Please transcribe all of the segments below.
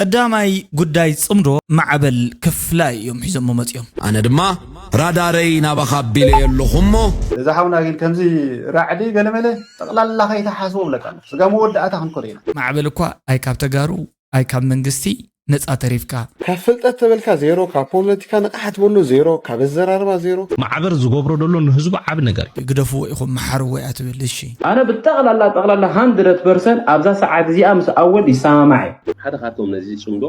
ቀዳማይ ጉዳይ ጽምዶ ማዕበል ክፍላይ እዮም ሒዞሞ መጺኦም። ኣነ ድማ ራዳረይ ናባኻ ኣቢለ ኣለኹ እሞ። እዛ ሓውና ግን ከምዚ ራዕዲ ገለመለ ጠቕላላ ከይተሓስቦ ብለካ ኣሎ። ስጋ መወዳእታ ክንኮዶ ኢና። ማዕበል እኳ ኣይ ካብ ተጋሩ ኣይ ካብ መንግስቲ ነጻ ተሪፍካ። ካብ ፍልጠት ተበልካ ዜሮ፣ ካብ ፖለቲካ ንቕሓት በሉ ዜሮ፣ ካብ ኣዘራርባ ዜሮ። ማዕበር ዝገብሮ ዘሎ ንህዝቡ ዓብ ነገር እዩ። ግደፍዎ ኢኹም መሓርዎ እያ ትብል። እሺ ኣነ ብጠቕላላ ጠቕላላ ሃንድረድ ፐርሰንት ኣብዛ ሰዓት እዚኣ ምስ ኣወል ይሰማማዕ እየ። ሓደ ካብቶም ነዚ ጽምዶ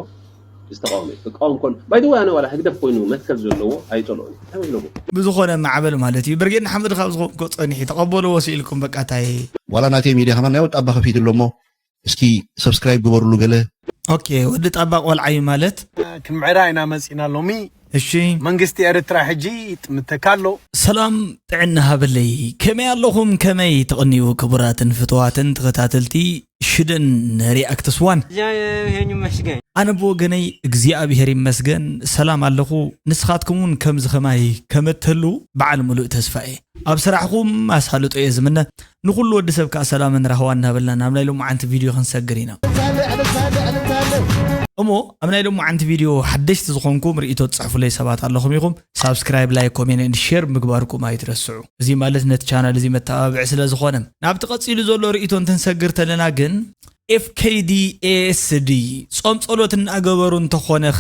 ዝተቃወመ እዩ። ክቃወም ከሎ ባይደወ ኣነ ዋላ ህግደፍ ኮይኑ መትከል ዘለዎ ኣይጸልኦን እዩ። እንታይ ወይለዎ? ብዝኾነ ማዕበል ማለት እዩ። ብርጌድ ንሓመድ ካብ ዝኾንኮ ጸኒሑ ተቐበልዎ ስኢልኩም በቃ ታይ። ዋላ ናተይ ሚድያ ከማን ናይ ወጣ ኣባ ከፊት ኣሎ እሞ እስኪ ሰብስክራይብ ግበሩሉ ገለ። ኦኬ ወዲ ጣባ ቆልዓ እዩ ማለት። ክምዕራ ኢና መጺና ሎሚ። እሺ መንግስቲ ኤርትራ ሕጂ ይጥምተካ ኣሎ። ሰላም ጥዕና ሃበለይ። ከመይ ኣለኹም? ከመይ ተቐንዩ ክቡራትን ፍትዋትን ተኸታተልቲ ሽደን ሪኣክትስ ዋን? ይሄን ይመስገን። ኣነ ብወገነይ እግዚኣብሔር ይመስገን ሰላም ኣለኹ። ንስኻትኩም እውን ከምዚ ኸማይ ከመተሉ በዓል ሙሉእ ተስፋ እየ። ኣብ ስራሕኹም ኣሳልጦ እየ ዝምነ። ንኹሉ ወዲ ሰብ ከኣ ሰላምን ራህዋ እናበልና ናብ ናይ ሎማዓንቲ ቪድዮ ክንሰግር ኢና። እሞ ኣብ ናይ ሎማዓንቲ ቪድዮ ሓደሽቲ ዝኾንኩም ርእይቶ ትጽሕፉለይ ሰባት ኣለኹም ኢኹም፣ ሳብስክራይብ፣ ላይክ፣ ኮሜንት ኤንድ ሼር ምግባርኩም ኣይትረስዑ። እዚ ማለት ነቲ ቻናል እዚ መተባብዒ ስለ ዝኾነ። ናብቲ ቀጺሉ ዘሎ ርእይቶ እንትንሰግር ተለና ግን ኤፍኬዲ ኤስዲ ጾም ጸሎት እናገበሩ እንተኾነኸ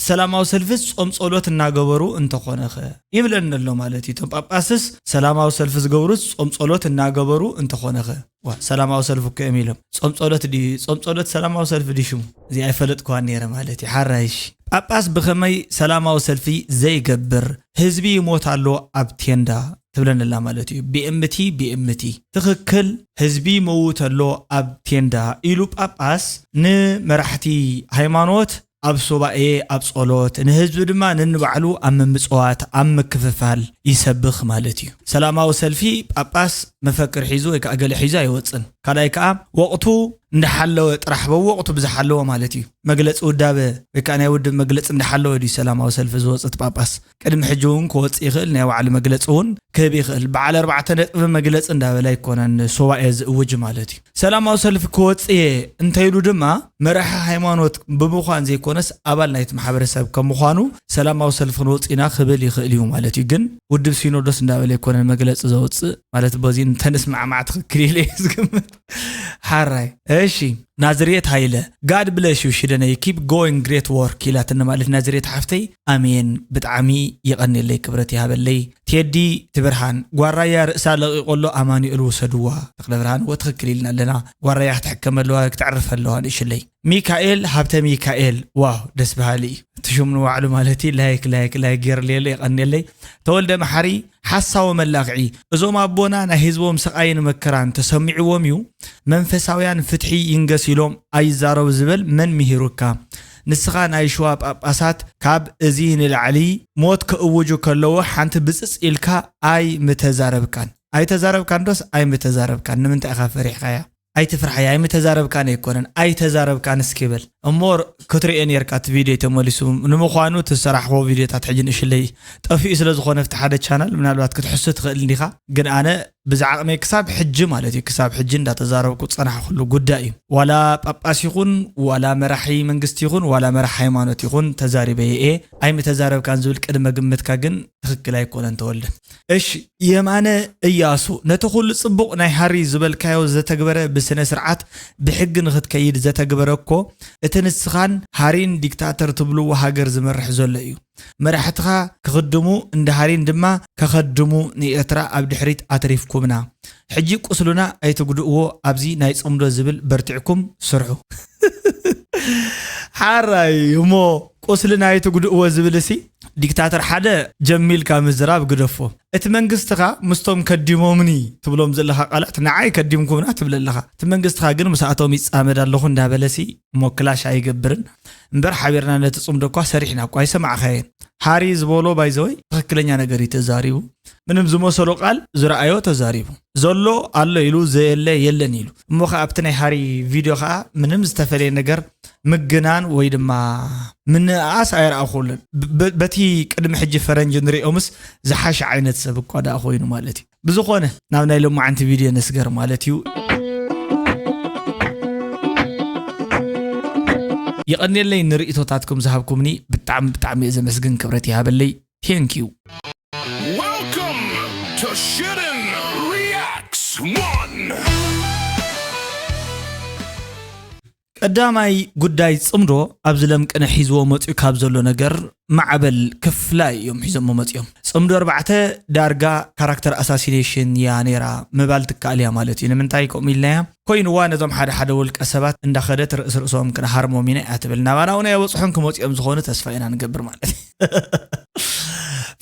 ሰላማዊ ሰልፍስ ጾም ጸሎት እናገበሩ እንተኾነኸ ይብለኒ ኣሎ ማለት እዩ። እቶም ጳጳስስ ሰላማዊ ሰልፊ ዝገብሩስ ጾም ጸሎት እናገበሩ እንተኾነኸ ዋ ሰላማዊ ሰልፊ እኮ እዮም ኢሎም። ጾም ጸሎት ድዩ ጾም ጸሎት ሰላማዊ ሰልፊ ድዩ ሽሙ? እዚ ኣይፈለጥኩዋን ነይረ ማለት እዩ። ሓራይሽ ጳጳስ ብኸመይ ሰላማዊ ሰልፊ ዘይገብር ህዝቢ ይሞት ኣሎ ኣብ ቴንዳ ትብለንላ ማለት እዩ። ቢኤምቲ ቢኤምቲ ትኽክል ህዝቢ ይመውት ኣሎ ኣብ ቴንዳ ኢሉ ጳጳስ ንመራሕቲ ሃይማኖት ኣብ ሱባኤ ኣብ ጸሎት ንህዝቢ ድማ ነንባዕሉ ኣብ ምምጽዋት ኣብ ምክፍፋል ይሰብኽ ማለት እዩ። ሰላማዊ ሰልፊ ጳጳስ መፈክር ሒዙ ወይ ከዓ ገለ ሒዙ ኣይወፅን። ካልኣይ ከዓ ወቕቱ እንዳሓለወ ጥራሕ በወቕቱ ብዝሓለወ ማለት እዩ። መግለፂ ውዳበ ወይ ከዓ ናይ ውድብ መግለፂ እንዳሓለወ ድዩ ሰላማዊ ሰልፊ ዝወፅእ እቲ ጳጳስ? ቅድሚ ሕጂ እውን ክወፅእ ይኽእል፣ ናይ ባዕሉ መግለፂ እውን ክህብ ይኽእል። በዓል ኣርባዕተ ነጥቢ መግለፂ እንዳበለ ኣይኮነን ሱባኤ ዝእውጅ ማለት እዩ። ሰላማዊ ሰልፊ ክወፅእ እየ እንተይሉ ድማ መራሒ ሃይማኖት ብምዃን ዘይኮነስ ኣባል ናይቲ ማሕበረሰብ ከም ምዃኑ ሰላማዊ ሰልፊ ክንወፅእ ኢና ክብል ይኽእል እዩ ማለት እዩ። ግን ውድብ ሲኖዶስ እንዳበለ ኣይኮነን መግለፂ ዘውፅእ ማለት በዚ እንተንስማዕማዕ ትኽክል ኢለ እየ ዝግምት። ሓራይ እሺ ናዝሬት ሃይለ God bless you ሽደነይ keep going great work ኢላትኒ ማለት ናዝሬት ሓፍተይ ኣሜን ብጣዕሚ የቐንየለይ ክብረት ይሃበለይ ቴዲ ትብርሃን ጓራያ ርእሳ ለቒቖ ኣሎ ኣማኑኤል ውሰድዋ ተኽለ ብርሃን እወ ትኽክል ኢልና ኣለና ጓራያ ክትሕከም ኣለዋ ክተዕርፍ ኣለዋ ንእሽለይ ሚካኤል ሃብተ ሚካኤል ዋው ደስ በሃሊ እዩ እቲ ሽም ንባዕሉ ማለት እዩ ላይክ ላይክ ላይክ ገይርለየለ የቐንየለይ ተወልደ መሓሪ ሓሳዊ መላኽዒ እዞም ኣቦና ናይ ህዝቦም ስቓይን መከራን ተሰሚዕዎም እዩ መንፈሳውያን ፍትሒ ይንገስ ኢሎም ኣይዛረቡ ዝበል መን ምሂሩካ? ንስኻ ናይ ሽዋ ጳጳሳት ካብ እዚ ንላዕሊ ሞት ክእውጁ ከለዉ ሓንቲ ብጽጽ ኢልካ ኣይምተዛረብካን። ኣይተዛረብካን ዶስ ኣይምተዛረብካን ንምንታይ ኢኻ ፈሪሕኻያ? ኣይትፍርሓያ ኣይምተዛረብካን ኣይኮነን ኣይተዛረብካን እስኪ በል እሞ ክትሪኦ ኔርካ እቲ ቪድዮ ተመሊሱ ንምዃኑ እቲ ዝሰራሕክዎ ቪድዮታት ሕጂ ንእሽለይ ጠፊኡ ስለ ዝኾነ ኣብቲ ሓደ ቻናል ምናልባት ክትሕሱ ትኽእል እንዲኻ ግን ኣነ ብዝዓቕመይ ክሳብ ሕጂ ማለት እዩ ክሳብ ሕጂ እንዳተዛረብኩ ዝጸናሕኩሉ ጉዳይ እዩ ዋላ ጳጳስ ይኹን ዋላ መራሒ መንግስቲ ይኹን ዋላ መራሕ ሃይማኖት ይኹን ተዛሪበ እየ ኣይምተዛረብካን ዝብል ቅድመ ግምትካ ግን ትኽክል ኣይኮነን ተወልደ እሺ የማነ እያሱ ነቲ ኩሉ ጽቡቕ ናይ ሃሪ ዝበልካዮ ዝተግበረ ብስነ ስርዓት ብሕጊ ንኽትከይድ ዘተግበረ እኮ እቲ ንስኻን ሃሪን ዲክታተር ትብልዎ ሃገር ዝመርሕ ዘሎ እዩ መራሕትኻ ክኽድሙ እንዳ ሃሪን ድማ ከኸድሙ ንኤርትራ ኣብ ድሕሪት ኣትሪፍኩምና ሕጂ ቁስሉና ኣይትጉድእዎ ኣብዚ ናይ ጽምዶ ዝብል በርቲዕኩም ስርሑ ሓራይ እሞ ቁስልና ኣይትጉድእዎ ዝብል እሲ ዲክታተር ሓደ ጀሚልካ ምዝራብ ግደፎ እቲ መንግስትኻ ምስቶም ከዲሞምኒ ትብሎም ዘለኻ ቃላት ንዓይ ከዲምኩምና ትብል ኣለኻ እቲ መንግስትኻ ግን ምስኣቶም ይፃመድ ኣለኹ እንዳበለሲ እሞ ክላሽ ኣይገብርን እምበር ሓቢርና ነቲ ፅምዶ እኳ ሰሪሕና እኳ ኣይሰማዕኻየን ሃሪ ዝበሎ ባይዘወይ ትኽክለኛ ነገር እዩ ተዛሪቡ ምንም ዝመሰሎ ቃል ዝረኣዮ ተዛሪቡ ዘሎ ኣሎ ኢሉ ዘየለ የለን ኢሉ እሞ ከ ኣብቲ ናይ ሃሪ ቪድዮ ከዓ ምንም ዝተፈለየ ነገር ምግናን ወይ ድማ ምንእኣስ ኣይረኣኹሉን በቲ ቅድሚ ሕጂ ፈረንጂ ንሪኦምስ ዝሓሸ ዓይነት ሰብ እኳ ደኣ ኮይኑ ማለት እዩ ብዝኾነ ናብ ናይ ሎማዓንቲ ቪድዮ ንስገር ማለት እዩ የቐንየለይ ንርእይቶታትኩም ዝሃብኩምኒ። ብጣዕሚ ብጣዕሚ እየ ዘመስግን። ክብረት ይሃበለይ። Thank you። Welcome to Shitten Reacts one. ቀዳማይ ጉዳይ ጽምዶ ኣብዚ ለምቅነ ሒዝዎ መጽኡ ካብ ዘሎ ነገር ማዕበል ክፍላይ እዮም ሒዞሞ መጽኦም። ጽምዶ ኣርባዕተ ዳርጋ ካራክተር ኣሳሲኔሽን እያ ነይራ ምባል ትከኣል እያ ማለት እዩ። ንምንታይ ከምኡ ኢልናያ? ኮይንዋ ነዞም ሓደ ሓደ ውልቀ ሰባት እንዳኸደት ርእሲ ርእሶም ክንሃርሞም ኢና እያ ትብል። ናባና እውን ኣየበጽሑን ክመጽኦም ዝኾኑ ተስፋ ኢና ንገብር ማለት እዩ።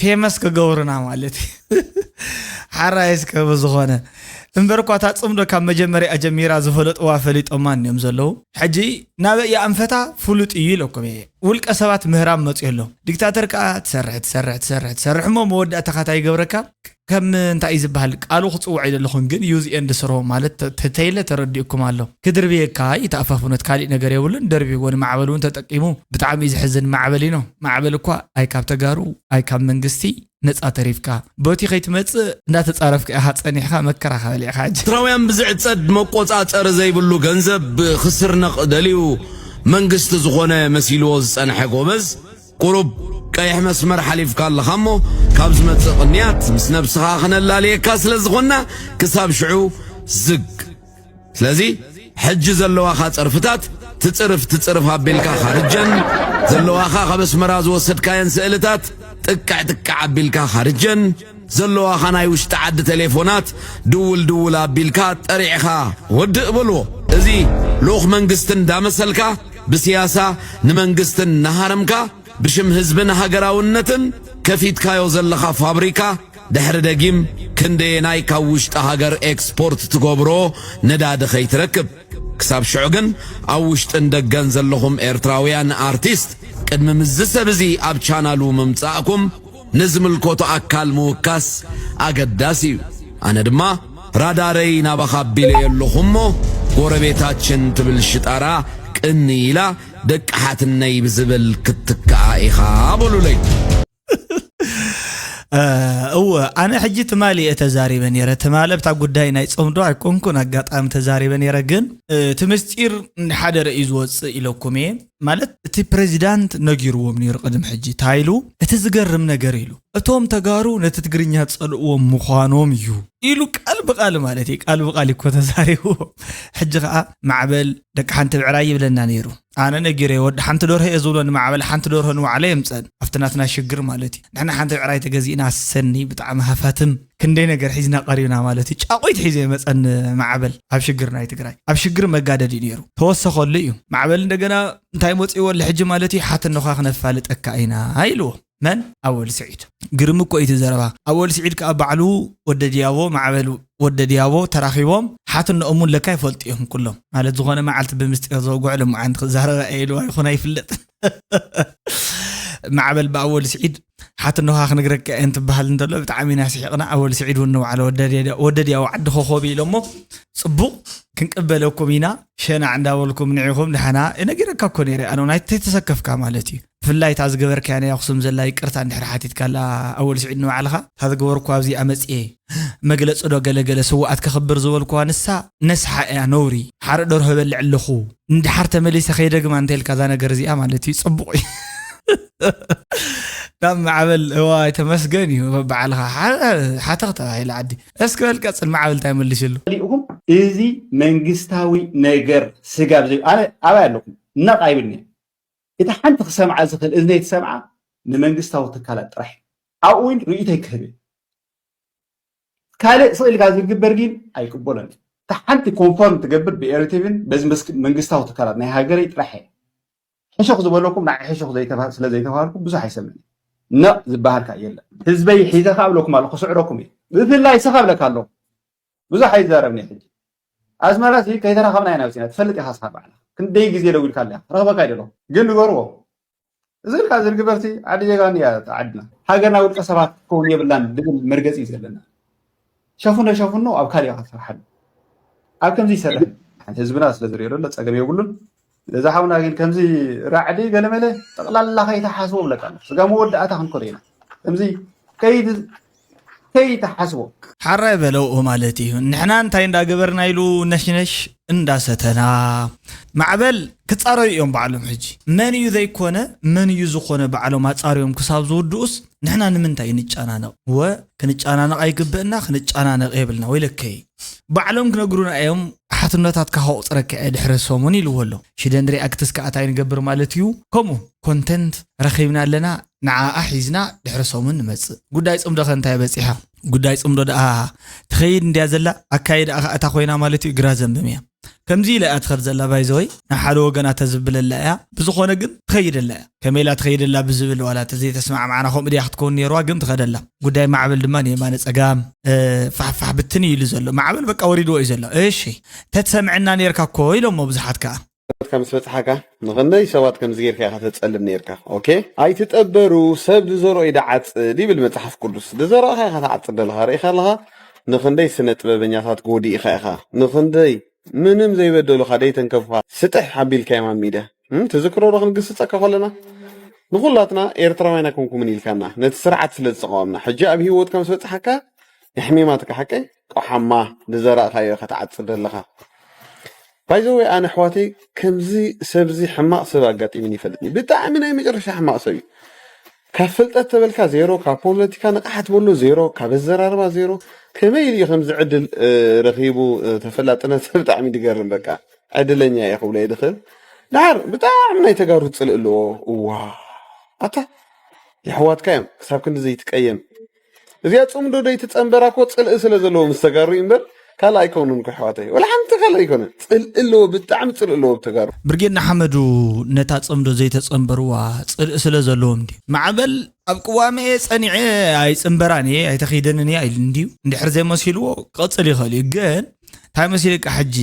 ፌመስ ክገብሩና ማለት እዩ። ሓራይ እስከ ብዝኾነ እምበር እኳ እታ ጽምዶ ካብ መጀመርያ ጀሚራ ዝፈለጥዋ ፈሊጦማ እዮም ዘለዉ። ሕጂ ናበይ ይኣንፈታ ፍሉጥ እዩ ኢለኩም እየ። ውልቀ ሰባት ምህራም መፅዮ ኣሎ። ዲክታተር ከዓ ትሰርሕ ትሰርሕ ትሰርሕ ትሰርሕ እሞ መወዳእታኻ እንታይ ይገብረካ? ከም እንታይ እዩ ዝበሃል ቃሉ ክፅውዖ ይደለኹን ግን use and throw ማለት ተ- ተተይለ ተረዲእኩም ኣሎ። ክድርብየካ እዩ ተኣፋፍኖት ካሊእ ነገር የብሉን። ደርቢዎ ንማዕበል እውን ተጠቂሙ። ብጣዕሚ እዩ ዘሕዝን። ማዕበል ኢኖ ማዕበል እኳ ኣይ ካብ ተጋሩ ኣይ ካብ መንግስቲ ነፃ ተሪፍካ። በቲ ከይትመፅእ እንዳተፃረፍካ ኢኻ ፀኒሕካ መከራ ከበሊዕካ። ኤርትራውያን ብዝዕፀድ መቆፃፀሪ ዘይብሉ ገንዘብ ክስርነቕ ደልዩ መንግስቲ ዝኾነ መሲልዎ ዝፀንሐ ጎበዝ ቁሩብ ቀይሕ መስመር ሓሊፍካ ኣለኻ እሞ ካብ ዝመፅእ ቅንያት ምስ ነብስኻ ክነላልየካ ስለ ዝኾንና ክሳብ ሽዑ ዝግ። ስለዚ ሕጂ ዘለዋኻ ፀርፍታት ትፅርፍ ትፅርፍ ኣቢልካ ካርጀን ዘለዋኻ ካብ ኣስመራ ዝወሰድካየን ስእልታት ጥቅዕ ጥቅዕ ኣቢልካ ካርጀን ዘለዋኻ ናይ ውሽጢ ዓዲ ቴሌፎናት ድውል ድውል ኣቢልካ ጠሪዕኻ ወድእ በልዎ። እዚ ልኡኽ መንግስቲ እንዳመሰልካ ብስያሳ ንመንግስቲ እናሃረምካ ብሽም ህዝብን ሃገራውነትን ከፊትካዮ ዘለኻ ፋብሪካ ድሕሪ ደጊም ክንደየናይ ካብ ውሽጢ ሃገር ኤክስፖርት ትገብሮ ነዳዲ ከይትረክብ። ክሳብ ሽዑ ግን ኣብ ውሽጥን ደገን ዘለኹም ኤርትራውያን ኣርቲስት ቅድሚ ምስዚ ሰብ እዚ ኣብ ቻናሉ ምምጻእኩም ንዝምልከቶ ኣካል ምውካስ ኣገዳሲ እዩ። ኣነ ድማ ራዳረይ ናባኻ ኣቢለዮ ኣለኹ እሞ ጎረቤታችን ትብል ሽጣራ ቅኒ ኢላ ደቂ ሓትነይ ብዝብል ክትትክኣ ኢኻ በሉለይ። እወ ኣነ ሕጂ ትማሊ እየ ተዛሪበ ነይረ። ትማሊ ኣብታ ጉዳይ ናይ ጾም ዶ ኣይኮንኩን ኣጋጣሚ ተዛሪበ ነይረ። ግን እቲ ምስጢር ንሓደ ርእዩ ዝወፅእ ኢለኩም እየ። ማለት እቲ ፕሬዚዳንት ነጊርዎም ነይሩ ቅድም ሕጂ እንታይ ኢሉ? እቲ ዝገርም ነገር ኢሉ እቶም ተጋሩ ነቲ ትግርኛ ዝፀልእዎም ምዃኖም እዩ ኢሉ ቃል ብቃል ማለት እዩ። ቃል ብቃል እኮ ተዛሪቡ። ሕጂ ከዓ ማዕበል ደቂ ሓንቲ ብዕራይ ይብለና ነይሩ። ኣነ ነጊረ ወዲ ሓንቲ ደርሆ እየ ዝብሎ ንማዕበል ሓንቲ ደርሆ ንባዕለ የምፀን ኣብቲ ናትና ሽግር ማለት እዩ። ንሕና ሓንቲ ብዕራይ ተገዚእና ሰኒ ብጣዕሚ ሃፋትም ክንደይ ነገር ሒዝና ቀሪብና ማለት እዩ። ጫቑይት ሒዘ የመፀን ማዕበል ኣብ ሽግር ናይ ትግራይ ኣብ ሽግር መጋደድ እዩ ነይሩ። ተወሰኸሉ እዩ ማዕበል እንደገና እንታይ መፅእዎ ኣሎ ሕጂ ማለት እዩ። ሓትኖኻ ክነፋልጠካ ኢና ኢልዎ። መን ኣወል ስዒድ ግርም እኮ እዩ እቲ ዘረባ። ኣወል ስዒድ ከዓ ባዕሉ ወደ ዲያቦ ማዕበል ወደ ዲያቦ ተራኺቦም ሓትኖኦም እውን ለካ ይፈልጡ እዮም ኩሎም ማለት ዝኾነ መዓልቲ ብምስጢር ዘውግዑ ልምዓንቲ ክዛረባ እየ ኢልዋ ይኹን ኣይፍለጥን። ማዕበል ብኣወል ስዒድ ሓትኖኻ ክነግረካ እየ እንትበሃል እንተሎ ብጣዕሚ ኢና ስሒቕና። ኣወል ስዒድ እውን ንባዕሉ ወደ ዲያቦ ዓዲ ኮኾብ ኢሎሞ ፅቡቕ ክንቅበለኩም ኢና ሸናዕ እንዳበልኩም ንዒኹም ደሓና ነጊረካ እኮ ነይረ ኣነ እውን ኣይተተሰከፍካ ማለት እዩ። ብፍላይ እታ ዝገበርካያ ናይ ኣኽሱም ዘላ ይቅርታ እንድሕር ሓቲትካላ ኣወል ስዒድ ንባዕልኻ እታ ዝገበርኳ ኣብዚኣ መፅየ መግለፂ ዶ ገለገለ ስውኣት ከኽብር ዝበልኩዋ ንሳ ነስሓ እያ ነውሪ። ሓረ ደርሆ በልዕ ኣለኹ እንድሓር ተመሊሰ ከይደግማ እንተልካ እዛ ነገር እዚኣ ማለት እዩ ፅቡቕ እዩ። ናብ ማዕበል እዋይ ተመስገን እዩ በባዕልኻ ሓተኽ ተባሂለ ዓዲ እስኪ በል ቀፅል ማዕበል እንታይ መልሽሉ። ሊኡኹም እዚ መንግስታዊ ነገር ስጋብ ዘይ ኣነ ኣባይ ኣለኹም ነቕ ኣይብልኒ። እቲ ሓንቲ ክሰምዓ ዝኽእል እዝነይ ትሰምዓ ንመንግስታዊ ትካላት ጥራሕ ኣብኡ እውን ርእይቶይ ክህብ እየ። ካልእ ስቕ ኢልካ ዝግበር ግን ኣይቅበሎን። እታ ሓንቲ ኮንፎርም ትገብር ብኤርቲቪን በዚ መንግስታዊ ትካላት ናይ ሃገረይ ጥራሕ እየ። ሕሹኽ ዝበለኩም ንዓይ ሕሹኽ ስለ ዘይተባሃልኩ ብዙሕ ኣይሰምዕን። ነቕ ዝበሃልካ የለን። ህዝበይ ሒዘ ከኣ እብለኩም ኣለኹ ክስዕረኩም እየ። ብፍላይ ስኻ እብለካ ኣለኹ። ብዙሕ ኣይዛረብን እየ ሕጂ። ኣስመራ ሲ ከይተራኸብና ኢና ወፂና ትፈልጥ ኢኻ ስኻ ባዕላ ክንደይ ግዜ ደዊልካ ኣለያ ረኽበካ ኣይደለኹ ግን ንገርዎ እዚ ኢልካ እዚ ግበርቲ ዓዲ ጀጋኑ እያ ዓድና ሃገርና ውልቀ ሰባት ክኸውን የብላን ድብል መርገፂ እዩ ዘለና ሸፉኖ ሸፉኖ ኣብ ካልእ ኢኻ ትሰርሓሉ ኣብ ከምዚ ይሰርሕ ሓንቲ ህዝብና ስለ ዝሪኦ ዘሎ ፀገም የብሉን ስለዚ ሓውና ግን ከምዚ ራዕዲ ገለመለ ጠቕላላ ከይተሓስቦ ብለካ ስጋ መወዳእታ ክንከዶ ኢና ከምዚ ከይድ ከይትሓስቦ። ሓራይ በለውኡ ማለት እዩ። ንሕና እንታይ እንዳገበርና ኢሉ ነሽነሽ እንዳሰተና። ማዕበል ክጻረዩ እዮም ባዕሎም። ሕጂ መን እዩ ዘይኮነ፣ መን እዩ ዝኾነ፣ ባዕሎም ኣጻርዮም ክሳብ ዝውድኡስ ንሕና ንምንታይ ንጨናነቕ? ወ ክንጨናነቕ ኣይግብእና፣ ክንጨናነቕ የብልና። ወይለከይ፣ ባዕሎም ክነግሩና እዮም። ሓትነታትካ ከቑጽረካ እየ ድሕሪ ሰሙን ኢልዎ ኣሎ። ሽደን ሪኣክትስ ከኣ እንታይ ንገብር ማለት እዩ? ከምኡ ኮንተንት ረኺብና ኣለና፣ ንዓኣ ሒዝና ድሕሪ ሰሙን ንመጽእ። ጉዳይ ጽምዶ ከ እንታይ በጺሓ? ጉዳይ ጽምዶ ደኣ ትኸይድ እንድያ ዘላ፣ ኣካይዳ ከኣ እታ ኮይና ማለት እዩ፣ ግራ ዘንብም እያ። ከምዚ ኢላ እያ ትኸድ ዘላ፣ ባይዘወይ ናብ ሓደ ወገና ተዝብለላ እያ። ብዝኾነ ግን ትኸይድ ኣላ እያ። ከመይ ኢላ ትኸይድ ኣላ ብዝብል ዋላ ተዘይተስማዕማዕና ከምኡ ድያ ክትከውን ነይርዋ፣ ግን ትኸደላ። ጉዳይ ማዕበል ድማ ንየማነ ጸጋም፣ እ፣ ፋሕፋሕ ብትን እዩ ኢሉ ዘሎ። ማዕበል በቃ ወሪድዎ እዩ ዘሎ። እሺ፣ ተትሰምዐና ነይርካ እኮ ኢሎሞ ብዙሓት ከኣ። ካብ ምስ በጽሓካ ንኽንደይ ሰባት ከምዚ ጌርካ ኢኻ ተጸልም ነይርካ። ኦኬ፣ ኣይትጠበሩ፣ ሰብ ዝዘርኦ እዩ ድዓጽድ ይብል መጽሓፍ ቅዱስ። ዝዘራእኻ ኢኻ ትዓጽድ ዘለኻ፣ ርኢኻ ኣለኻ። ንኽንደይ ስነ ጥበበኛታት ጎዲእኻ ኢኻ። ንኽንደይ ምንም ዘይበደሉኻ ደይተንከፉኻ ስጥሕ ኣቢልካዮም ኣብ ሚድያ። እም፣ ትዝክሮ ዶ ክንግስጸካ ከለና? ንኹላትና ኤርትራውያን ኣይኮንኩምን ኢልካና፣ ነቲ ስርዓት ስለ ዝተቃወምና። ሕጂ ኣብ ህይወትካ ምስ በጽሓካ የሕሚማትካ ሓቀይ ቆሓማ ዝዘራእኻዮ ኢኻ ትዓጽድ ዘለኻ። ባይዘወይ ኣነ ኣሕዋተይ ከምዚ ሰብዚ ሕማቕ ሰብ ኣጋጢሙኒ ይፈልጥኒ። ብጣዕሚ ናይ መጨረሻ ሕማቕ ሰብ እዩ። ካብ ፍልጠት ተበልካ ዜሮ፣ ካብ ፖለቲካ ንቕሓት በሎ ዜሮ፣ ካብ ኣዘራርባ ዜሮ። ከመይ ኢሉ እዩ ከምዚ ዕድል፣ እ፣ ረኺቡ፣ እ፣ ተፈላጥነት ብጣዕሚ ድገርም በቃ። ዕድለኛ እየ ክብሎ እየ ድኽእል። ድሓር ብጣዕሚ ናይ ተጋሩ ጽልእ ኣለዎ። እዋ ኣታ የሕዋትካ እዮም ክሳብ ክንዲ ዘይትቀየም። እዚኣ ጽምዶ ደይትጸንበራ እኮ ጽልኢ ስለ ዘለዎ ምስ ተጋሩ እዩ እምበር ካልእ ኣይኮኑን እኮ ኣሕዋተይ። ወላ ሓንቲ ካልእ ኣይኮነ። ጽልኢ ኣለዎ፣ ብጣዕሚ ጽልኢ ኣለዎ ብተጋሩ። ብርጌድ ንሓመዱ ነታ ጽምዶ ዘይተጸንበርዋ ጽልኢ ስለ ዘለዎም ድዩ? ማዕበል ኣብ ቅዋመ እየ ጸኒዐ ኣይጽንበራን እየ ኣይተኺደንን እየ ኣይልን ድዩ? እንድሕር ዘይመሲልዎ ክቕጽል ይኽእል እዩ። ግን እንታይ መሲልካ ሕጂ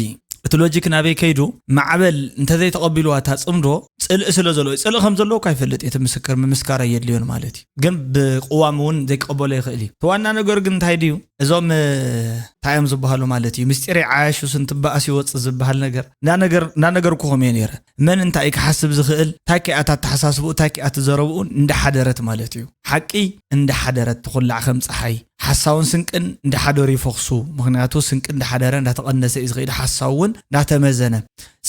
እቲ ሎጂክ ናበይ ከይዱ? ማዕበል እንተዘይተቐቢልዋ እታ ጽምዶ ጽልኢ ስለ ዘለዎ እዩ። ጽልኢ ከም ዘለዎ እኳ ይፈልጥ እዩ። እቲ ምስክር ምምስካር ኣየድልዮን ማለት እዩ። ግን ብቅዋም እውን ዘይቀበሎ ይኽእል እዩ። እቲ ዋና ነገር ግን እንታይ ድዩ? እዞም፣ እ፣ እንታይ እዮም ዝበሃሉ ማለት እዩ? ምስጢር ይዓያሹስ እንትበኣስ ይወጽእ ዝበሃል ነገር። እንዳ ነገር-፣ እንዳ ነገርኩኹም እየ ነይረ። መን እንታይ እዩ ክሓስብ ዝኽእል? እንታይ ከኣ እታ ኣተሓሳስብኡ፣ እንታይ ከኣ እቲ ዘረብኡ እንዳሓደረት ማለት እዩ። ሓቂ እንዳሓደረት ትኹላዕ ከም ጸሓይ። ሓሳውን ስንቅን እንዳሓደሩ ይፈኽሱ። ምኽንያቱ ስንቂ እንዳሓደረ እንዳተቐነሰ እዩ ዝኸይድ፣ ሓሳው እውን እንዳተመዘነ።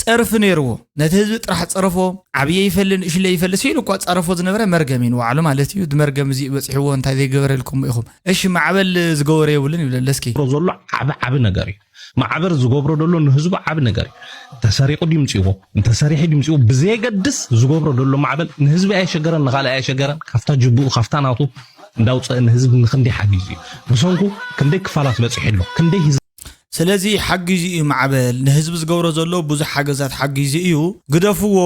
ጸርፊ ነይርዎ። ነቲ ህዝቢ ጥራሕ ጸረፎ። ዓብየ ይፈሊ፣ ንእሽለ ይፈሊ፣ ሲሉ እኳ ጻረፎ ዝነበረ መርገም እዩ ንባዕሉ ማለት እዩ። እቲ መርገም እዚ በጺሕዎ እንታይ ዘይገበረልኩም ኢኹም? እሺ፣ ማዕበል ዝገበሮ የብሉን ይብለለ እስኪ። ዝገብሮ ዘሎ ዓቢ፣ ዓቢ ነገር እዩ። ማዕበል ዝገብሮ ዘሎ ንህዝቡ ዓቢ ነገር እዩ። ተሰሪቑ ድምጽዎ፣ እንተሰሪሑ ድምጽዎ ብዘየገድስ ዝገብሮ ዘሎ ማዕበል ንህዝቢ ኣየሸገረን፣ ንኻልእ ኣየሸገረን። ካብታ ጅብኡ፣ ካብታ ናቱ እንዳውፀአ ንህዝቢ ንኽንደይ ሓጊዙ እዩ። ብሰንኩ ክንደይ ክፋላት በፂሑ ኣሎ፣ ክንደይ ህዝቢ። ስለዚ ሓጊዙ እዩ ማዕበል። ንህዝቢ ዝገብሮ ዘሎ ብዙሕ ሓገዛት ሓጊዙ እዩ። ግደፍዎ፣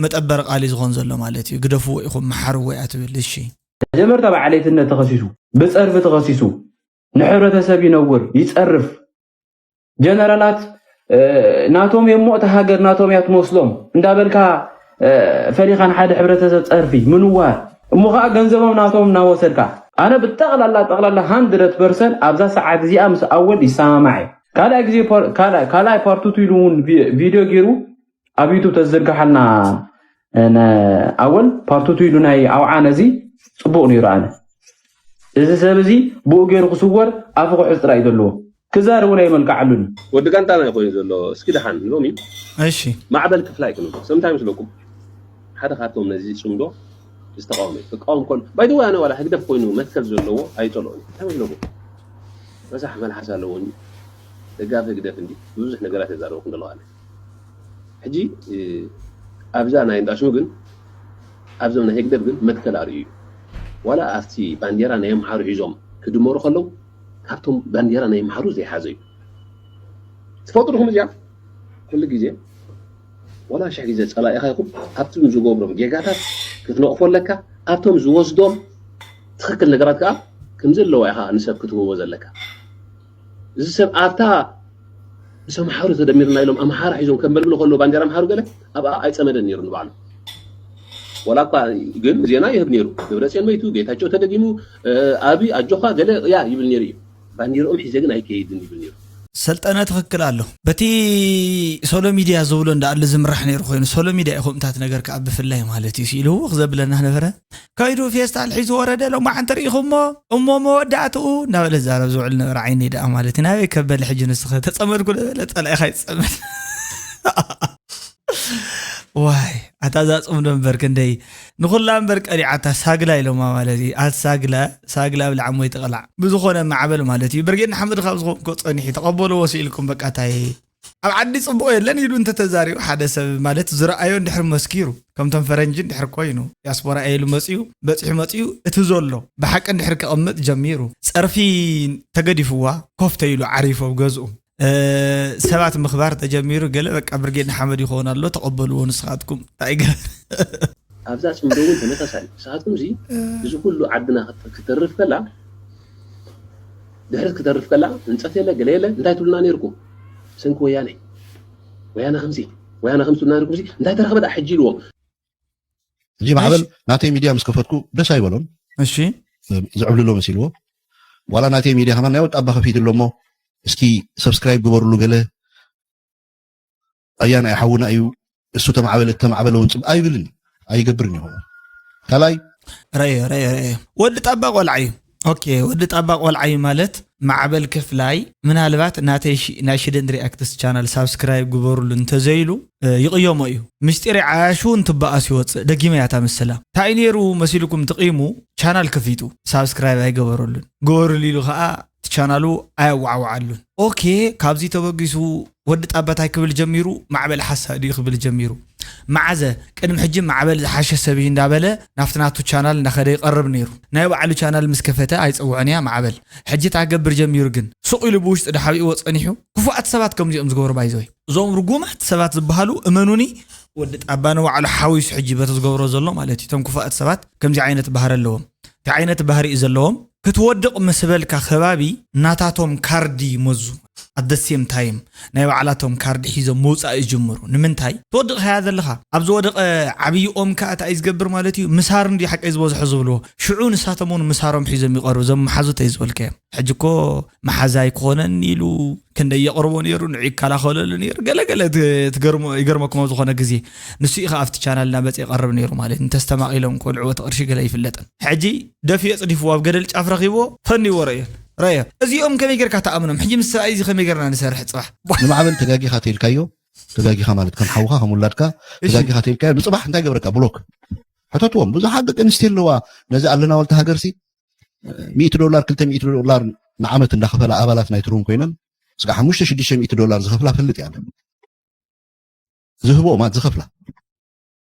መጠበሪ ቃል እዩ ዝኾን ዘሎ ማለት እዩ። ግደፍዎ ኢኹም፣ መሓርዎ እያ ትብል። እሺ። መጀመርታ ብዓሌትነት ተኸሲሱ፣ ብጸርፊ ተኸሲሱ፣ ንሕብረተሰብ ይነውር፣ ይጸርፍ። ጀነራላት፣ እ፣ ናቶም እዮም እሞ እታ ሃገር ናቶም እያ ትመስሎም እንዳበልካ፣ እ፣ ፈሊኻ ንሓደ ሕብረተሰብ ጸርፊ፣ ምንዋር፣ እሞ ኸዓ ገንዘቦም ናቶም እናወሰድካ። ኣነ ብጠቕላላ፣ ጠቕላላ ሃንድረድ ፐርሰንት ኣብዛ ሰዓት እዚኣ ምስ ኣወል ይሰማማዕ እየ። ካልኣይ ግዜ ፓር-፣ ካልኣይ፣ ካልኣይ ፓርት ቱ ኢሉ እውን ቪ-፣ ቪድዮ ገይሩ ኣብ ዩቱብ ተዝዝርግሓልና፣ እ፣ ነ-፣ ኣወል ፓርት ቱ ኢሉ ናይ ኣውዓነ እዚ ጽቡቕ ነይሩ። ኣነ እዚ ሰብ እዚ ብኡ ገይሩ ክስወር ኣፉ ክሕዝ ጥራይ እዩ ዘለዎ። ክዛረብ እውን ኣይመልክዓሉን እዩ። ወዲ ጋንታና እዩ ኮይኑ ዘሎ። እስኪ ደሓን ሎሚ እሺ። ማዕበል ክፍላይ ክንብል። ሰምታይ መስለኩም? ሓደ ካብቶም ነዚ ጽምዶ ዝተቃወመ እዩ። ክቃወም ከሎ፣ ባይ ዘ ወይ፣ ኣነ ዋላ ህግደፍ ኮይኑ መትከል ዘለዎ ኣይጸልኦን እዩ። እንታይ መስለኩም? ረሳሕ መልሓስ ኣለዎ እንጂ ደጋፊ ህግደፍ እንዲ ብዙሕ ነገራት የዛረበኩም ዘለዋ ኣነ። ሕጂ፣ እ፣ ኣብዛ ናይ እንዳ ሽሙ ግን፣ ኣብዞም ናይ ህግደፍ ግን መትከል ኣርእዩ እዩ። ዋላ ኣብቲ ባንዴራ ናይ ኣምሓሩ ሒዞም ክድመሩ ከለዉ፣ ካብቶም ባንዴራ ናይ ኣምሓሩ ዘይሓዘ እዩ። ትፈልጡ ዲኹም እዚኣ? ኩሉ ግዜ፣ ዋላ ሽሕ ግዜ ጸላኢኻ ይኹን፣ ኣብቶም ዝገብሮም ጌጋታት ክትነቕፎ ኣለካ፣ ኣብቶም ዝወስዶም ትኽክል ነገራት ከኣ ከም ዘለዋ ኢኻ ንሰብ ክትህቦ ዘለካ። እዚ ሰብ ኣብታ ምስ ኣምሓሩ ተደሚርና ኢሎም ኣምሓራ ሒዞም ከንበልብሉ ከለዉ ባንዴራ ኣምሓሩ ገለ ኣብኣ ኣይጸመደን ነይሩ ንባዕሉ። ዋላ እኳ ግን ዜና ይህብ ነይሩ። ደብረጽዮን መይቱ፣ ጌታቸው ተደጊሙ፣ እ፣ ኣብይ ኣጆኻ ገለ ያ ይብል ነይሩ እዩ። ባንዴርኦም ሒዘ ግን ኣይከይድን ይብል ነይሩ። ሰልጠነ ትኽክል ኣሎ። በቲ ሶሎ ሚድያ ዝብሎ እንዳኣሉ ዝምራሕ ነይሩ ኮይኑ፣ ሶሎ ሚድያ ኢኹም እታት ነገር ከኣ ብፍላይ ማለት እዩ ኢሉ ህውኽ ዘብለና ነበረ። ከይዱ ፌስታል ሒዙ ወረደ። ሎማዓንቲ ርኢኹሞ እሞ መወዳእትኡ እናበለ ዝዛረብ ዝውዕል ነበረ። ዓይኒ ደኣ ማለት እዩ። ናበይ ከበለ ሕጂ ንስኸ ተጸመድኩ ዶ በለ፣ ጸላኢኻ ይጸመድ። ዋይ ኣታ እዛ ጽምዶ እምበር ክንደይ ንኹላ እምበር ቀሊዓታ ሳግላ ኢሎማ ማለት እዩ። ኣት ሳግላ ሳግላ ብልዓ ሞይ ትቕላዕ ብዝኾነ ማዕበል ማለት እዩ። ብርጌድ ንሓመድ ካብ ዝኾንኮ ጸኒሑ ተቐበልዎ ስኢልኩም በቃ ታይ ኣብ ዓዲ ጽቡቕ የለን ኢሉ እንተተዛሪቡ ሓደ ሰብ ማለት ዝረኣዮ እንድሕር መስኪሩ ከምቶም ፈረንጂ እንድሕር ኮይኑ ዲያስፖራ እየ ኢሉ መጽዩ በጺሑ መጽዩ እቲ ዘሎ ብሓቂ እንድሕር ከቐምጥ ጀሚሩ ጸርፊ ተገዲፍዋ ኮፍ ተይሉ ዓሪፉ ኣብ ገዝኡ ሰባት ምኽባር ተጀሚሩ ገለ በቃ ብርጌድ ንሓመድ ይኸውን ኣሎ ተቐበልዎ ንስኻትኩም እንታይ ገ ኣብዛ ፅምዶ እውን ተመሳሳሊ ንስኻትኩም እዚ እዚ ኩሉ ዓድና ክተ- ክተርፍ ከላ ድሕሪት ክተርፍ ከላ ህንፀት የለ ገለ የለ እንታይ ትብሉና ነይርኩም ብሰንኪ ወያነ ወያነ ከምዚ ወያነ ከምዚ ትብሉና ነይርኩም እዚ እንታይ ተረኽበ ደኣ ሕጂ ኢልዎም እዚ ማዕበል ናተይ ሚድያ ምስ ከፈትኩ ደስ ኣይበሎም እሺ ዝዕብልሎ መሲልዎ ዋላ ናተይ ሚድያ ከማን ናይ ወጣ ኣባ ከፊትሎ እሞ እስኪ ሰብስክራይብ ግበርሉ ገለ ኣያ ናይ ሓውና እዩ እሱ ተማዕበለ ተማዕበለ እውን ፅብ ኣይብልን ኣይገብርን ይኸውን ካልኣይ ረዮ ረዮ ረዮ ወዲ ጣባ ቆልዓ እዩ ኦኬ ወዲ ጣባ ቆልዓ እዩ ማለት ማዕበል ክፍላይ ምናልባት ናተይ ሺ- ናይ ሽደን ሪኣክትስ ቻናል ሳብስክራይብ ግበሩሉ እንተዘይሉ እ፣ ይቕየሞ እዩ ምስጢር ዓያሹ እንትበኣስ ይወፅእ ደጊመ እያ እታ ምስላ እንታይ ነይሩ መሲልኩም ትቕይሙ ቻናል ከፊቱ ሳብስክራይብ ኣይገበረሉን ግበሩሉ ኢሉ ከዓ እቲ ቻናሉ ኣየዋዕዋዓሉን ኦኬ ካብዚ ተበጊሱ ወዲ ጣባ ታይ ክብል ጀሚሩ ማዕበል ሓሳድ እዩ ክብል ጀሚሩ መዓዘ ቅድሚ ሕጂ ማዕበል ዝሓሸ ሰብ እዩ እንዳበለ ናብቲ ናቱ ቻናል እንዳኸደ ይቐርብ ነይሩ ናይ ባዕሉ ቻናል ምስ ከፈተ ኣይፀውዖን እያ ማዕበል ሕጂ ታይ ገብር ጀሚሩ ግን ሱቕ ኢሉ ብውሽጢ ዳሓቢእዎ ፀኒሑ ክፉኣት ሰባት ከምዚኦም ዝገብሩ ባይዘወይ እዞም ርጉማት ሰባት ዝበሃሉ እመኑኒ ወዲ ጣባ ንባዕሉ ሓዊሱ ሕጂ በቲ ዝገብሮ ዘሎ ማለት እዩ እቶም ክፉኣት ሰባት ከምዚ ዓይነት ባህሪ ኣለዎም እንታይ ዓይነት ባህሪ እዩ ዘለዎም ክትወድቕ ምስ በልካ ከባቢ ናታቶም ካርዲ ይመዙ at the same time ናይ ባዕላቶም ካርዲ ሒዞም ምውፃእ ይጅምሩ ንምንታይ ትወድቕ ኸያ ዘለኻ ኣብ ዝወደቐ ዓብዪኦም ከዓ እንታይ ዝገብር ማለት እዩ ምሳር እንዲ ሓቀይ ዝበዝሖ ዝብልዎ ሽዑ ንሳቶም እውን ምሳሮም ሒዞም ይቐርቡ እዞም መሓዙት እዩ ዝበልካዮም ሕጂ እኮ መሓዛይ ክኾነኒ ኢሉ ክንደይ የቕርቦ ነይሩ ንዑ ይከላኸለሉ ነይሩ ገለገለ ይገርመኩም ኣብ ዝኾነ ግዜ ንሱ ኢኻ ኣብቲ ቻናልና መፅ ይቐርብ ነይሩ ማለት እንተስተማቒሎም ኮልዕዎ እቲ ቅርሺ ገለ ይፍለጥን ሕጂ ደፊኦ ፅዲፍዎ ኣብ ገደል ጫፍ ረኺብዎ ፈንይዎ ረእዮ ረእዮ እዚኦም ከመይ ጌርካ ተኣምኖም ሕጂ ምስ ሰብኣይ እዚ ከመይ ጌርና ንሰርሕ ፅባሕ ንማዕበል ተጋጊኻ ተልካዮ ተጋጊኻ ማለት ከም ሓውኻ ከም ውላድካ ተጋጊኻ ተልካዮ ንፅባሕ እንታይ ገብረካ ብሎክ ሕተትዎም ብዙሓት ደቂ ኣንስትዮ ኣለዋ ነዚ ኣለና ወልቲ ሃገርሲ ሚእቲ ዶላር ክልተ ሚእቲ ዶላር ንዓመት እንዳኸፈላ ኣባላት ናይ ትሩም ኮይነን ስጋ ሓሙሽተ ሽዱሽተ ሚእቲ ዶላር ዝኸፍላ ፈልጥ እያ ዝህብኦ ማለት ዝኸፍላ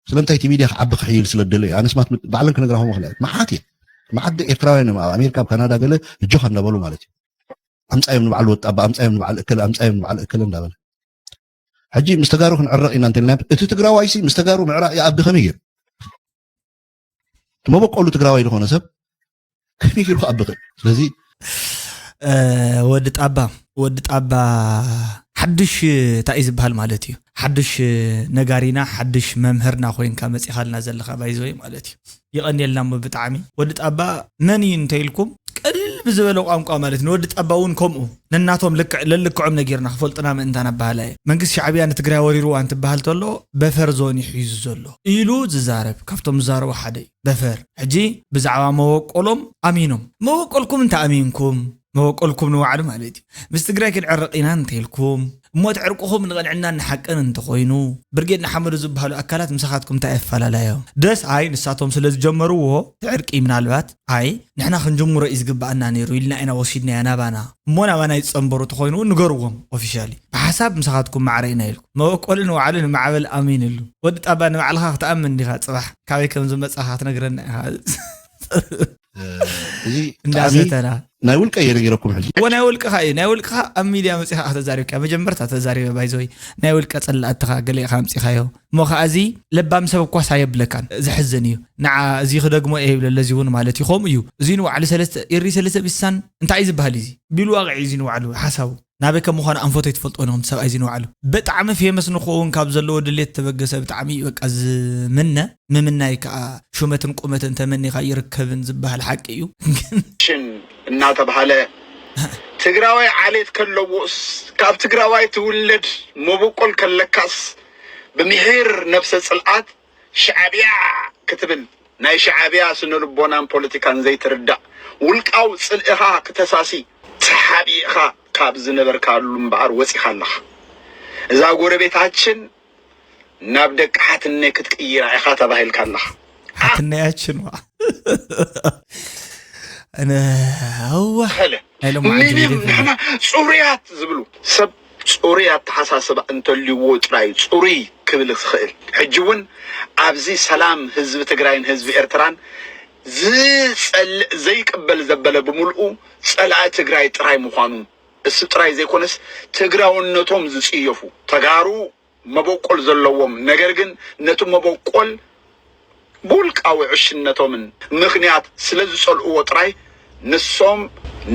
ስለምንታይ እቲ ሚድያ ክዓቢ ክሕይል ስለ ደለ እዩ ኣነስ ማት ባዕለን ክነግራኹም ክእል መዓት እየ መዓት ኤርትራውያን እዮም ኣብ ኣሜሪካ ኣብ ካናዳ ገለ እጆኻ እንዳበሉ ማለት እዩ ኣምፃዮም ንባዕሉ ወጣ ኣምፃዮም ንባዕል እከለ ኣምፃዮም ንባዕል እከለ እንዳበለ ሕጂ ምስ ተጋሩ ክንዕረቕ ኢና እንተልና እቲ ትግራዋይሲ ምስ ተጋሩ ምዕራቕ ይኣቢ ከመይ ገይሩ መበቆሉ ትግራዋይ ዝኾነ ሰብ ከመይ ገይሩ ክኣቢ ክእል ስለዚ ወዲ ጣባ ወዲ ጣባ ሓዱሽ እንታይ እዩ ዝበሃል ማለት እዩ ሓዱሽ ነጋሪና ሓዱሽ መምህርና ኮይንካ መፂኻልና ዘለካ ባይዘወይ ማለት እዩ ይቐንየልና ሞ ብጣዕሚ ወዲ ጣባ መን እዩ እንተኢልኩም ቅልል ብዝበለ ቋንቋ ማለት ንወዲ ጣባ እውን ከምኡ ነናቶም ልክዕ ለልክዖም ነጊርና ክፈልጡና ምእንታን ኣባህላ እየ መንግስቲ ሻዕብያ ንትግራይ ወሪርዋ እንትበሃል ተሎ በፈር ዞን እዩ ሒዙ ዘሎ ኢሉ ዝዛረብ ካብቶም ዝዛረቡ ሓደ እዩ በፈር ሕጂ ብዛዕባ መበቆሎም ኣሚኖም መበቆልኩም እንተ ኣሚንኩም መበቆልኩም ንባዕሉ ማለት እዩ ምስ ትግራይ ክንዕርቕ ኢና እንተኢልኩም እሞ እቲ ዕርቅኹም ንቕንዕናን ንሓቅን እንተኾይኑ ብርጌድ ንሓመዱ ዝበሃሉ ኣካላት ምሳኻትኩም እንታይ የፈላላዮም ደስ ኣይ ንሳቶም ስለ ዝጀመርዎ እቲ ዕርቂ ምናልባት ኣይ ንሕና ክንጅምሮ እዩ ዝግበኣና ነይሩ ኢልና ኢና ወሲድናያ ናባና እሞ ናባና ይፀንበሩ ተኾይኑ ንገርዎም ኦፊሻሊ ብሓሳብ ምሳኻትኩም ማዕረ ኢና ኢልኩም መበቆሉ ንባዕሉ ንማዕበል ኣሚንሉ ወዲ ጣባ ንባዕልኻ ክትኣምን ዲኻ ፅባሕ ካበይ ከም ዝመፃኻ ክትነግረና ኢኻ እዚ እንዳሰተና ናይ ውልቀ እየ ነጊረኩም ሕጂ እወ ናይ ውልቅኻ እዩ ናይ ውልቅኻ ኣብ ሚድያ መፂኻ ተዛሪብካ መጀመርታ ተዛሪበ ባይዘወይ ናይ ውልቀ ፅላእትኻ ገለ ኢኻ ኣምፂኻዮ እሞ ከዓ እዚ ለባም ሰብ እኳስ ኣየብለካን ዘሕዝን እዩ ንዓ እዚ ክደግሞ እየ ይብለ ለዚ እውን ማለት እዩ ከምኡ እዩ እዚ ንባዕሉ ሰለስተ ኤሪ ሰለስተ ቢሳን እንታይ እዩ ዝበሃል እዚ ቢሉ ዋቅዒ እዚ ንባዕሉ ሓሳቡ ናበይ ከም ምዃኑ ኣንፈቶ ይትፈልጦ ነኹም ሰብኣይ እዚ ንባዕሉ ብጣዕሚ ፌመስ ንክኸውን ካብ ዘለዎ ድሌት ተበገሰ ብጣዕሚ እዩ በቃ ዝምነ ምምናይ ከዓ ሹመትን ቁመትን ተመኒኻ ይርከብን ዝበሃል ሓቂ እዩ ግን ሽን እናተባህለ ትግራዋይ ዓሌት ከለዎስ፣ ካብ ትግራዋይ ትውለድ መበቆል ከለካስ፣ ብምሒር ነብሰ ጽልኣት ሻዕብያ ክትብል፣ ናይ ሻዕብያ ስነ ልቦናን ፖለቲካን ዘይትርዳእ፣ ውልቃዊ ጽልእኻ ክተሳሲ ተሓቢእኻ ካብ ዝነበርካሉ እምበኣር ወጺኻ ኣለኻ። እዛ ጎረቤታችን ናብ ደቂ ሓትነ ክትቅይራ ኢኻ ተባሂልካ ኣለኻ። ሓትነያችን ዋ እነ እዋ ኸለ ናይ ሎማዓንቲ ምንም ቪድዮ ንሕና ጽሩያት ዝብሉ ሰብ ጽሩይ ኣተሓሳስባ እንተልይዎ ጥራይ ጽሩይ ክብል ዝኽእል። ሕጂ እውን ኣብዚ ሰላም ህዝቢ ትግራይን ህዝቢ ኤርትራን ዝጸልእ ዘይቅበል ዘበለ ብምልኡ ጸላኢ ትግራይ ጥራይ ምዃኑ እሱ ጥራይ ዘይኮነስ ትግራውነቶም ዝጽየፉ ተጋሩ መበቆል ዘለዎም ነገር ግን ነቲ መበቆል ብውልቃዊ ዕሽነቶምን ምኽንያት ስለ ዝጸልእዎ ጥራይ ንሶም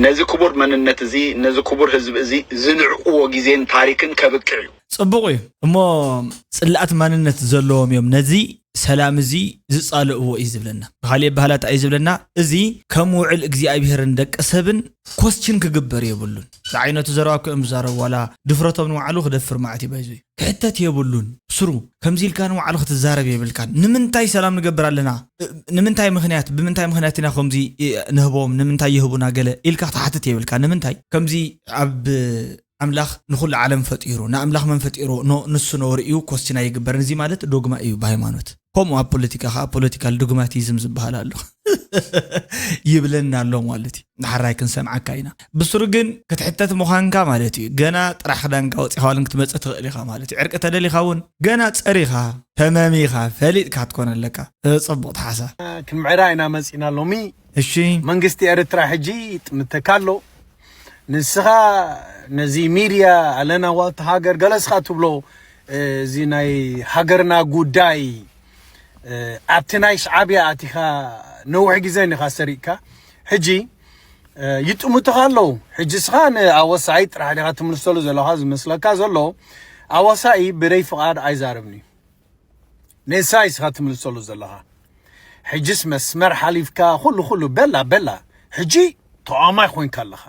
ነዚ ክቡር መንነት እዚ ነዚ ክቡር ህዝቢ እዚ ዝንዕቅዎ ግዜን ታሪክን ከብቅዕ እዩ። ጽቡቕ እዩ እሞ ጽላኣት ማንነት ዘለዎም እዮም ነዚ ሰላም እዚ ዝጻልእዎ እዩ ዝብለና። ብካሊእ ባህላት እዩ ዝብለና። እዚ ከም ውዕል እግዚኣብሄርን ደቂ ሰብን ኮስችን ክግበር የብሉን። ዝዓይነቱ ዘረባ እኮ እዮም ዝዛረቡ። ዋላ ድፍረቶም ንባዕሉ ክደፍር ማለት እዩ ባይዙ ክሕተት የብሉን። ስሩ ከምዚ ኢልካ ንባዕሉ ክትዛረብ የብልካን። ንምንታይ ሰላም ንገብር ኣለና? እ- ንምንታይ ምኽንያት ብምንታይ ምኽንያት ኢና ከምዚ እ- ንህቦም ንምንታይ ይህቡና ገለ ኢልካ ክትሓትት የብልካ። ንምንታይ ከምዚ ኣብ ኣምላኽ ንኹሉ ዓለም ፈጢሩ ንኣምላኽ መን ፈጢሩ ኖ- ንሱ ነውሪ እዩ ኮስችን ኣይግበርን። እዚ ማለት ዶግማ እዩ ብሃይማኖት። ከምኡ ኣብ ፖለቲካ ከዓ ፖለቲካል ዶግማቲዝም ዝበሃል ኣሎ ይብለና ኣሎ ማለት እዩ። ንሓራይ ክንሰምዓካ ኢና። ብስሩ ግን ክትሕተት ምዃንካ ማለት እዩ። ገና ጥራሕ ክዳንካ ወፂኻ ዋልን ክትመፅእ ትኽእል ኢኻ ማለት እዩ። ዕርቂ ተደሊኻ እውን ገና ፀሪኻ ተመሚኻ ፈሊጥካ ትኮነ ኣለካ። እ፣ ፅቡቕ ተሓሳ ክንምዕዳ ኢና መፂና ሎሚ። እሺ መንግስቲ ኤርትራ ሕጂ ጥምተካ ኣሎ። ንስኻ ነዚ ሚድያ ኣለና ዋልታ ሃገር ገለስኻ ትብሎ፣ እ፣ እዚ ናይ ሃገርና ጉዳይ፣ እ፣ ኣብቲ ናይ ሻዕብያ ኣቲኻ ነዊሕ ግዜ ኒኻ ሰሪቕካ። ሕጂ እ፣ ይጥምቱኻ ኣለዉ። ሕጂ ስኻ ንኣወሳኢ ጥራሕ ዲኻ ትምልሰሉ ዘለኻ ዝመስለካ ዘሎ። ኣወሳኢ ብደይ ፍቓድ ኣይዛረብን እዩ። ንእሳ ኢስኻ ትምልሰሉ ዘለኻ። ሕጅስ መስመር ሓሊፍካ ኩሉ ኩሉ በላ በላ። ሕጂ ተቓዋማይ ኮይንካ ኣለኻ።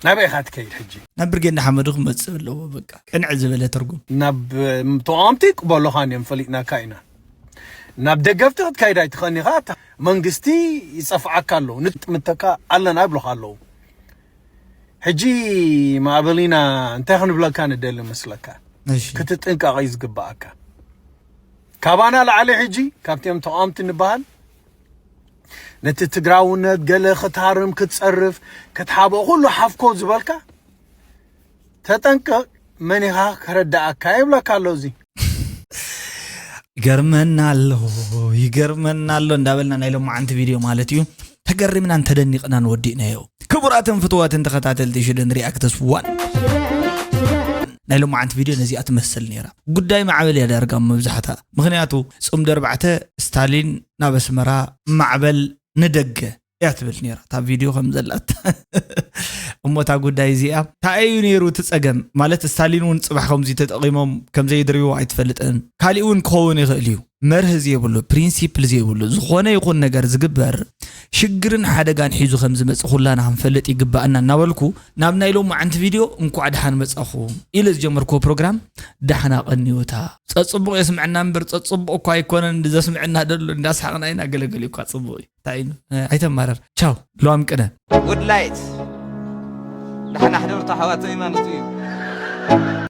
ናበይ ኢኻ ትከይድ ሕጂ? ናብ ብርጌድ ንሓመዱ ክመፅእ ኣለዎ። በቃ ቅንዕ ዝበለ ትርጉም። ናብ ተቃወምቲ ቅበሉኻ እዮም፣ ፈሊጥናካ ኢና። ናብ ደገፍቲ ክትከይድ ኣይትኽእልኒ ኢኻ። መንግስቲ ይጸፍዓካ ኣሎ፣ ንጥምተካ ኣለና ይብሉኻ ኣለዉ። ሕጂ ማእበሊና እንታይ ክንብለካ ንደሊ መስለካ? እሺ ክትጥንቀቕ እዩ ዝግባኣካ። ካባና ላዕሊ ሕጂ ካብቲኦም ተቃወምቲ ንበሃል ነቲ ትግራውነት ገለ ክትሃርም ክትጸርፍ ክትሓብኦ ኩሉ ሓፍኮ ዝበልካ ተጠንቀቕ፣ መን ኢኻ ከረዳኣካ ይብለካ ኣሎ። እዚ ይገርመና ኣሎ ይገርመና ኣሎ እንዳበልና ናይ ሎማዓንቲ ቪድዮ ማለት እዩ ተገሪምናን ተደኒቕናን ወዲእናዮ። ክቡራትን ፍትዋትን ተኸታተልቲ ሽደን ሪኣክተስ ዋን ናይ ሎማዓንቲ ቪድዮ ነዚኣ ትመስል ነይራ። ጉዳይ ማዕበል እያ ዳርጋ መብዛሕታ። ምኽንያቱ ጽምዶ ኣርባዕተ ስታሊን ናብ ኣስመራ ማዕበል ንደገ እያ ትብል ነይራ እታ ቪድዮ ከም ዘላት። እሞ እታ ጉዳይ እዚኣ እንታይ እዩ ነይሩ እቲ ጸገም? ማለት ስታሊን እውን ጽባሕ ከምዚ ተጠቒሞም ከም ዘይድርብዎ ኣይትፈልጥን። ካሊእ እውን ክኸውን ይኽእል እዩ። መርህ ዘይብሉ ፕሪንሲፕል ዘይብሉ ዝኾነ ይኹን ነገር ዝግበር ሽግርን ሓደጋን ሒዙ ከም ዝመጽእ ኩላና ክንፈልጥ ይግባኣና እናበልኩ ናብ ናይ ሎማዓንቲ ቪድዮ እንኳዕ ደሓን መጻኹም ኢለ ዝጀመርክዎ ፕሮግራም ደሓና ቀንዮታ። ጸጽቡቕ የስምዐና እምበር ጸጽቡቕ እኳ ኣይኮነን ዘስምዐና ደሎ እንዳስሓቕና ኢና። ገለገሊ እኳ ጽቡቕ እዩ። እንታይ እዩ? ኣይተማረር። ቻው። ሎሚ ቅነ ጉድ ላይት ደሓና ሕደሩ ኣሕዋተይ ማለት እዩ።